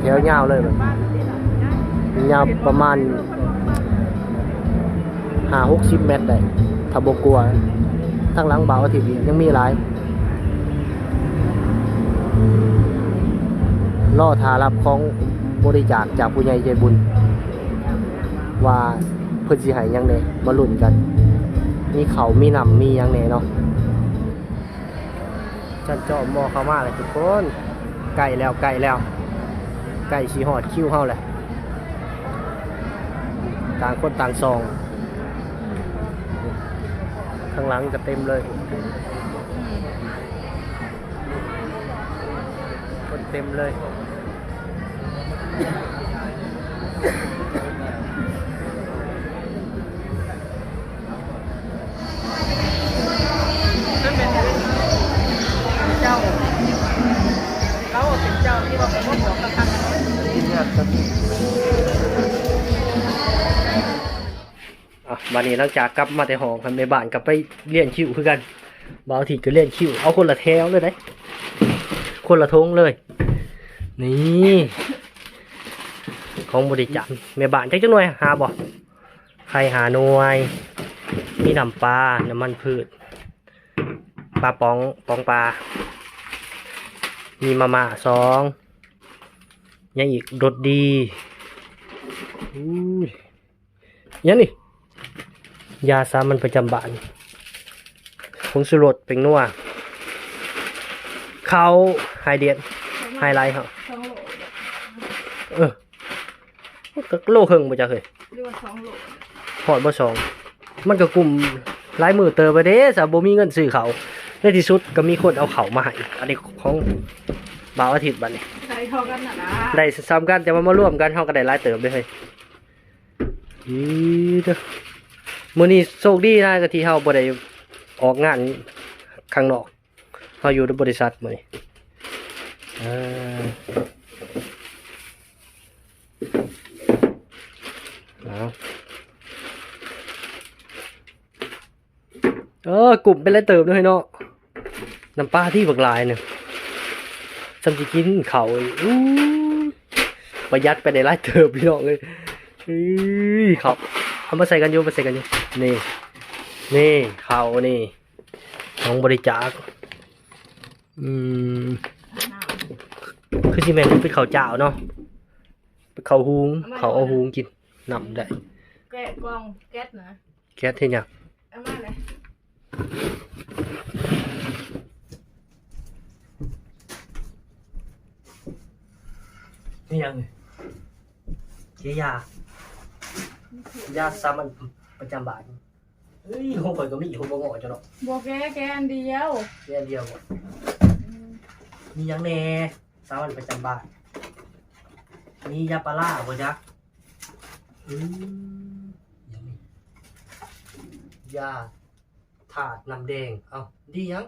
ແຖວຍາວເລີຍ ຍາວປະມານຫ້າຫົກສິບແມັດໄດ້ ຖ້າບໍ່ກວ່າ. ທາງຫຼັງບ່າວອາທິດນີ້ຍັງມີຫຼາຍ ລໍຖ້າຮັບຂອງບໍລິຈາກຈາກຜູ້ໃຫຍ່ໃຈບຸນ ວ່າເພິ່ນຊິໃຫ້ຫຍັງແດ່ ມາລຸ້ນກັນ. ມີເຂົ້າມີນ້ຳມີຫຍັງແດ່ເນາະ. ຊັ້ນຈອມໝໍ້ເຂົ້າມາແລ້ວທຸກຄົນ ໃກ້ແລ້ວ ໃກ້ແລ້ວ ໃກ້ຊິຮອດຄິວເຮົາແລ້ວ. ຕ່າງຄົນຕ່າງສ່ອງ ຂ້າງຫຼັງກໍເຕັມເລີຍ ຄົນເຕັມເລີຍ. ເຈົ້າ ລາວເປັນເຈົ້າທີ່ວ່າໄປມອບຂອງຄັກໆ. ອ່ະ ບາດນີ້ຫຼັງຈາກກັບມາແຕ່ຫ້ອງ ແມ່ບ້ານກໍໄປລຽນຄິວຄືກັນ ບ່າວອາທິດກໍລຽນຄິວ ເອົາຄົນລະແຖວເລີຍເດ້ ຄົນລະຖົງເລີຍ. ນີ້ ຂອງບໍລິຈາກ ແມ່ບ້ານຈັກ ຈັກໜ່ວຍ ຫ້າບໍ່? ໄຂ່ຫ້າໜ່ວຍ ມີນ້ຳປາ ນ້ຳມັນພືດ ປາປ໋ອງ ປ໋ອງປາ ມີມາມ່າສອງ ຫຍັງອີກ? ລົດດີ ອຸ້ຍ ຫຍັງນີ້? ຢາສາມັນປະຈຳບ້ານ ຜົງຊູລົດ ແປ້ງນົວ ເຂົ້າ ໄຮເດດ ໄຮໄລເຮົາ ສອງໂລ ເອີ ມັນກໍໂລເຄິ່ງບໍ່ຈັກເຮີ້ຍ ຫຼືວ່າສອງໂລ ຮອດບໍ່ສອງ ມັນກໍກຸ້ມຫຼາຍມື້ເຕີບແລ້ວເດ້ ສະບໍ່ມີເງິນຊື້ເຂົ້າ. ໃນທີ່ສຸດກໍມີຄົນເອົາເຂົ້າມາໃຫ້ ອັນນີ້ຂອງບ່າວອາທິດ ບັດນີ້ ໄດ້ເທົ່າກັນນັ້ນລະ ໄດ້ສ່ຳກັນ ແຕ່ວ່າມາລວມກັນ ເຮົາກໍໄດ້ຫຼາຍເຕີບເດ້ເຮີ້ຍ. ອີເດີ ມື້ນີ້ໂຊກດີນະ ກໍທີ່ເຮົາບໍ່ໄດ້ອອກງານຂ້າງນອກ ເຮົາຢູ່ໃນບໍລິສັດມື້ນີ້ ເອີ ເອົາ ເອີ ກຸ້ມໄປຫຼາຍເຕີບເນາະ ເນາະ ນ້ຳປາທີ່ບັກຫຼາຍໜຶ່ງ ຊ່ຳຊິກິນເຂົ້າອີກ ອູ້ຍ ປະຢັດໄປໄດ້ຫຼາຍເຕີບ ພີ່ນ້ອງເອີຍ. ເອີຍ ເຂົ້າ ເອົາມາໃສ່ກັນຢູ່ ມາໃສ່ກັນຢູ່ ນີ້ ນີ້ ເຂົ້ານີ້ ຂອງບໍລິຈາກ ອືມ ຄືຊິແມ່ນເປັນເຂົ້າຈ້າວເນາະ ເປັນເຂົ້າຫຸງ ເຂົ້າເອົາຫຸງກິນ ນ້ຳໄດ້ ແກະກ່ອງແກັສນະ ແກັສເຮັດຫຍັງ? ເອົາມາເລີຍ ເຮັດຫຍັງນີ້? ເກຍຢາ ຢາສາມັນປະຈຳບ້ານ. ເອີຍ ຂອງຂ້ອຍກໍມີ ຂ້ອຍບໍ່ເງາະເຈົ້າດອກ. ບໍ່ແກະ ແກະອັນດຽວ ແກະອັນດຽວບໍ? ອືມ ມີຫຍັງແດ່? ສາມັນປະຈຳບ້ານ ມີຢາປາລາບໍ່ຈັກ? ອືມ ຫຍັງນີ້? ຢາທາດນ້ຳແດງ. ເອົ້າ ດີຫຍັງ?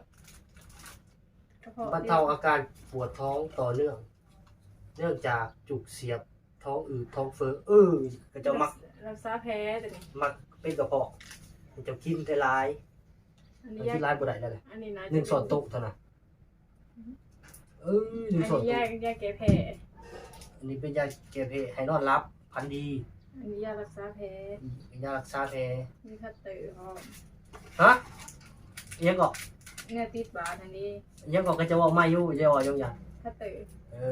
ບັນເທົາອາການປວດທ້ອງຕໍ່ເນື່ອງ ເນື່ອງຈາກຈຸກສຽບ ທ້ອງອືດ ທ້ອງເຟີ້. ເອີ ເຂົາເຈົ້າມັກ ລັກສາແຜຕົວນີ້ ມັກເປັນກະເພາະ ເຂົາເຈົ້າກິນຫຼາຍໆ ອັນນີ້ ກິນຫຼາຍບໍ່ໄດ້ແລ້ວ ອັນນີ້ໜຶ່ງຊ້ອນໂຕະເທົ່ານັ້ນ. ເອີ ໜຶ່ງຊ້ອນໂຕະ ອັນນີ້ຢາ ຢາແກ້ແພ້ ອັນນີ້ເປັນຢາແກ້ແພ້ ໃຫ້ນອນຫຼັບຝັນດີ. ອັນນີ້ຢາລັກສາແຜ ອືມ ເປັນຢາລັກສາແຜ ມີຄັດເຕີພ້ອມ. ຮະ? ອີຫຍັງເກາະ? ເນື້ອຕິດບາດຫັ້ນເດ້. ອີຫຍັງເກາະ? ກໍຈະເວົ້າໃໝ່ຢູ່ ຈະເວົ້າຫຍັງ? ຄັດເຕີ. ເອີ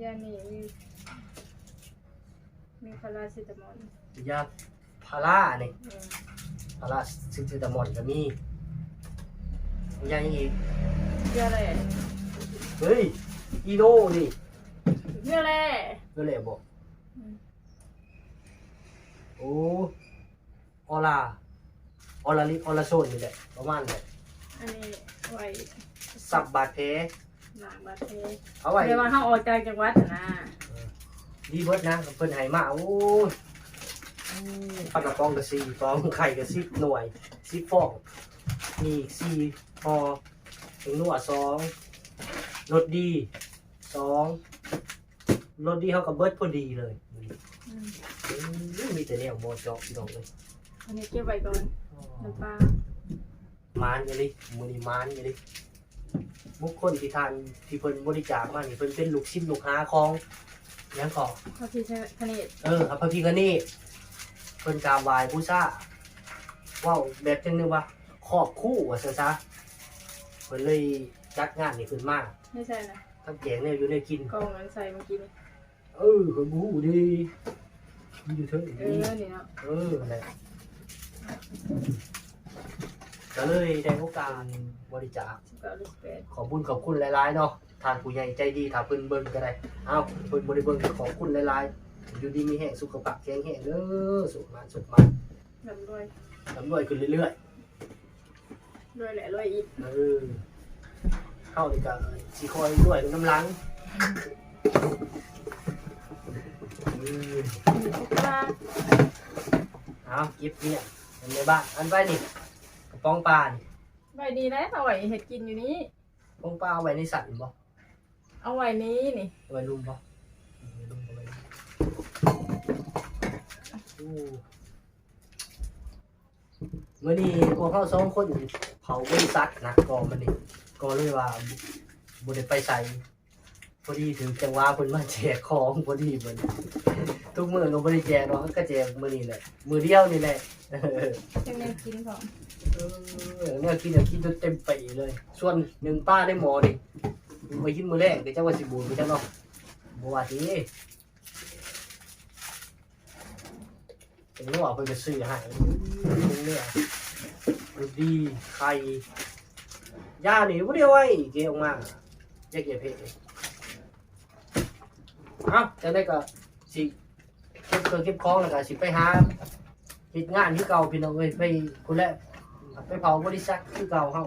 ຢານີ້ມີ ມີພາຣາເຊຕາມອນ ຢາພາລານີ້. ອືມ ພາຣາເຊຕາມອນກໍມີ. ຢາຫຍັງອີກ? ຢາແຫຼ. ເຮີ້ຍ ອີໂນນີ້ ເຮືອແຫຼ. ເຮືອແຫຼບໍ? ອືມ ໂອ້ ອໍລາ ອໍລາລິ ອໍລາໂຊນນີ້ແຫຼະ ປະມານນັ້ນແຫຼະ. ອັນນີ້ໄວ້ຊັບບາດແຜ ລ້າງບາດແຜ ເອົາໄວ້ ແຕ່ວ່າເຮົາອອກຈາກຈັງຫວັດຫັ້ນນະ. ເອີ ດີເບິດນະ ເພິ່ນໃຫ້ມາ. ໂອ້ຍ ອືມ ປາກະປ໋ອງກໍສີ່ປ໋ອງ ໄຂ່ກໍສິບໜ່ວຍ ສິບຟອງ ມີອີກສີ່ຫໍ່ ເປັນນົວສອງ ລົດດີສອງ ລົດດີເຮົາກໍເບິດພໍດີເລີຍ. ອືມ ອືມ ມີແຕ່ແນວເໝາະເຈາະ ພີ່ນ້ອງເອີຍ. ອັນນີ້ເກັບໄວ້ກ່ອນ ອໍ ນ້ຳປາ. ໝານອີ່ຫຼີ ມື້ນີ້ໝານອີ່ຫຼີ. ບຸກຄົນທີ່ທ່ານ ທີ່ເພິ່ນບໍລິຈາກມານີ້ ເພິ່ນເປັນລູກສິດລູກຫາຂອງຫຍັງເກາະ ພະພິຄະເນດ ເອີ ພະພິຄະເນດ ເພິ່ນກາບໄຫວ້ບູຊາ ເວົ້າແບບຈັ່ງໜຶ່ງວ່າຄອບຄູວ່າຊັ້ນຊະ ເພິ່ນເລີຍຈັດງານນີ້ຂຶ້ນມາ ໃນໃສນະ ທັງແຈກແນວຢູ່ແນວກິນ ກ່ອງອັນໃສ່ເມື່ອກີ້ນີ້ ເອີ ຂ້ອຍບໍ່ຮູ້ເດ້ ມັນຢູ່ເທິງ ເອີ ນີ້ເນາະ ເອີ ນັ້ນແຫຼະ ກໍເລີຍໄດ້ໂອກາດບໍລິຈາກ ສິບເກົ້າ ເດືອນສິບແປດ ຂອບບຸນຂອບຄຸນຫຼາຍໆເນາະ ທ່ານຜູ້ໃຫຍ່ໃຈດີ ຖ້າເພິ່ນເບິ່ງກໍໄດ້ ເອົ້າ ເພິ່ນບໍ່ໄດ້ເບິ່ງກໍຂອບຄຸນຫຼາຍໆ ຢູ່ດີມີແຮງ ສຸຂະພາບແຂງແຮງເດີ ໂຊກໝານ ໂຊກໝານ ລ່ຳລວຍ ລ່ຳລວຍຂຶ້ນເລື້ອຍໆ ລວຍແຫຼະລວຍອີກ ເອີ ເຮົານີ້ກໍຊິຄ່ອຍລວຍນຳຫຼັງ ເອີ ເອົາ ເກັບເມຍ ແມ່ບ້ານ ອັນໄວ້ນີ້ ກະປ໋ອງປານີ້ ໄວ້ນີ້ແຫຼະ ເອົາໄວ້ເຮັດກິນຢູ່ນີ້ ກະປ໋ອງປາເອົາໄວ້ໃນສັນບໍ່? ເອົາໄວ້ນີ້ນີ້ ເອົາໄວ້ລຸ່ມບໍ່? ເອົາໄວ້ລຸ່ມ ເອົາໄວ້ລຸ່ມ ໂອ້ ມື້ນີ້ພວກເຮົາສອງຄົນເຂົ້າບໍລິສັດນະ ກໍມື້ນີ້ ກໍເລີຍວ່າບໍ່ໄດ້ໄປໃສ ພໍດີຖືກຈັງຫວະເພິ່ນມາແຈກຂອງພໍດີມື້ນີ້ ທຸກມື້ກໍບໍ່ໄດ້ແຈກດອກ ກໍແຈກມື້ນີ້ແຫຼະ ມື້ດຽວນີ້ແຫຼະ ເອີ ຈັ່ງແນວກິນພ້ອມ ເອີ ແນວກິນກໍກິນຈົນເຕັມປີ້ເລີຍ ສ່ວນໜຶ້ງປາໃນໝໍ້ນີ້ ໄວ້ກິນມື້ແລງ ກໍຈັກວ່າຊິບູດບໍ່ຈັກເນາະ ບໍ່ວ່າຕິ ເປັນຫົວເພິ່ນກໍຊື້ໃຫ້ ເປັນເນື້ອ ດູດດີ ໄຂ່ ຢານີ້ບໍ່ໄດ້ເອົາໄວ້ ເກັບອອກມາ ຢາແກ້ເຜັດ ເອົ້າ ຈັ່ງໃດກໍຊິເກັບເຄື່ອງເກັບຂອງ ແລ້ວກໍຊິໄປຫາເຮັດງານຄືເກົ່າ ພີ່ນ້ອງເອີຍ ໄປພຸ້ນແຫຼະ ໄປເຝົ້າບໍລິສັດຄືເກົ່າ ເຮົາ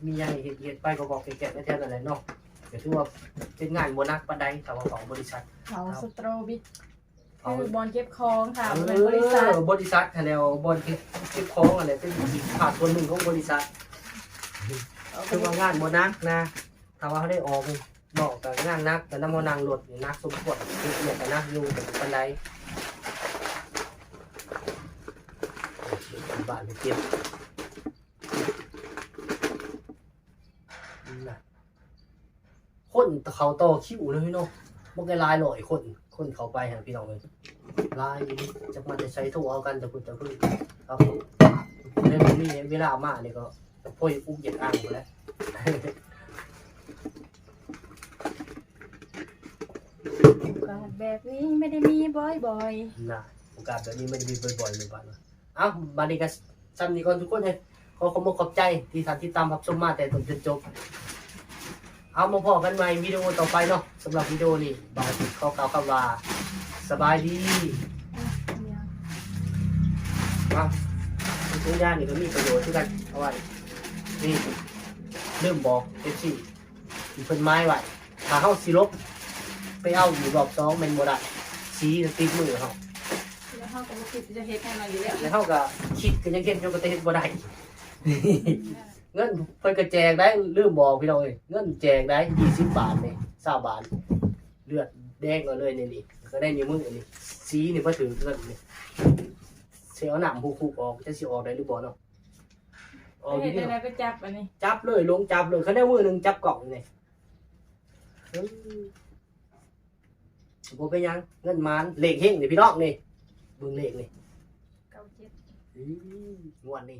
ມີຫຍັງເຮັດ ເຮັດໄປກໍບອກແກ້ໆ ແຖວນັ້ນແຫຼະເນາະ ກໍຖືວ່າເປັນງານບໍ່ໜັກປານໃດ ຖ້າວ່າເຝົ້າບໍລິສັດ ເຝົ້າສະໂຕບິກ ເຝົ້າ ຄືບ່ອນເກັບຂອງ ຖ້າ ເອີ ບໍ່ແມ່ນບໍລິສັດ ບໍລິສັດຫັ້ນແຫຼະ ບ່ອນເກັບ ເກັບຂອງຫັ້ນແຫຼະ ເປັນອີກພາກສ່ວນໜຶ່ງຂອງບໍລິສັດ ເອົາ ຄືວ່າງານບໍ່ໜັກນະ ຖ້າວ່າເຮົາໄດ້ອອກນອກກໍງານໜັກ ແຕ່ນຳເຮົານັ່ງລົດນີ້ໜັກສົມຄວນ ເຮັດວຽກກໍໜັກຢູ່ ແຕ່ບໍ່ປານໃດ ບ້ານໄປເກັບ ນະ ຄົນເຂົ້າຕໍ່ຄິວເລີຍເນາະ ບັກຫຼາຍຮ້ອຍຄົນ ຄົນເຂົ້າໄປຫັ້ນ ພີ່ນ້ອງເອີຍ ຫຼາຍອີ່ຫຼີ ຈັກມາແຕ່ໃສ ໂທເອົາກັນແຕ່ພຸ້ນແຕ່ພີ້ ເອົາ ແລ້ວບໍ່ມີເວລາມານີ້ກໍ ໂພຍ ອຸກຢາກອ່າງພຸ້ນແຫຼະ ໂອກາດແບບນີ້ໄມ່ໄດ້ມີບ່ອຍໆ ນະ ໂອກາດແບບນີ້ໄມ່ໄດ້ມີບ່ອຍໆ ແມ່ນບໍ່ນະ ເອົ້າ ບາດນີ້ກໍຊ່ຳນີ້ກ່ອນທຸກຄົນເອີຍ ຂໍຂອບອົກຂອບໃຈທີ່ທ່ານຕິດຕາມຮັບຊົມມາແຕ່ຕົ້ນຈົນຈົບ ເອົາ ມາພໍ້ກັນໃໝ່ວິດີໂອຕໍ່ໄປເນາະ ສຳລັບວິດີໂອນີ້ ບ່າວສິດຂໍກ່າວຄຳວ່າ ສະບາຍດີ ອ່ະ ຖົງຢານີ້ກໍມີປະໂຫຍດຄືກັນ ເອົາໄວ້ ນີ້ ລືມບອກ ເອັຟຊີ ທີ່ເພິ່ນໝາຍໄວ້ ຖ້າເຮົາຊິຫຼົບໄປເອົາອີກລອບສອງແມ່ນບໍ່ໄດ້ ສີມັນຕິດມືເຮົາ ແລ້ວເຮົາກໍບໍ່ຄິດຈະເຮັດໃຫ້ມັນຢູ່ແລ້ວ ແລ້ວເຮົາກໍຄິດກໍຍັງເຮັດຢູ່ ກໍແຕ່ເຮັດບໍ່ໄດ້ ເງິນເພິ່ນກໍແຈກໄດ້ ລືມບອກພີ່ນ້ອງເອີຍ ເງິນແຈກໄດ້ ຊາວບາດນີ້ ຊາວບາດ ເລືອດແດງເອົາເລີຍນີ້ ນີ້ ກໍໄດ້ນິ້ວມືນີ້ ສີນີ້ບໍ່ຖືກເງິນນີ້ ຊິເອົານ້ຳຄຸກໆອອກ ຈັກຊິອອກໄດ້ຫຼືບໍ່ເນາະ ອອກຢູ່ນີ້ ເຮັດຈັ່ງໃດໄປຈັບອັນນີ້ ຈັບເລີຍ ລົງຈັບເລີຍ ຄັນແນວມືໜຶ່ງຈັບກ້ອງນີ້ ເອີ ບໍ່ເປັນຫຍັງ ເງິນໝານ ເລກເຮັງນີ້ພີ່ນ້ອງນີ້ ເບິ່ງເລກນີ້ ເກົ້າເຈັດ ອື ງວດນີ້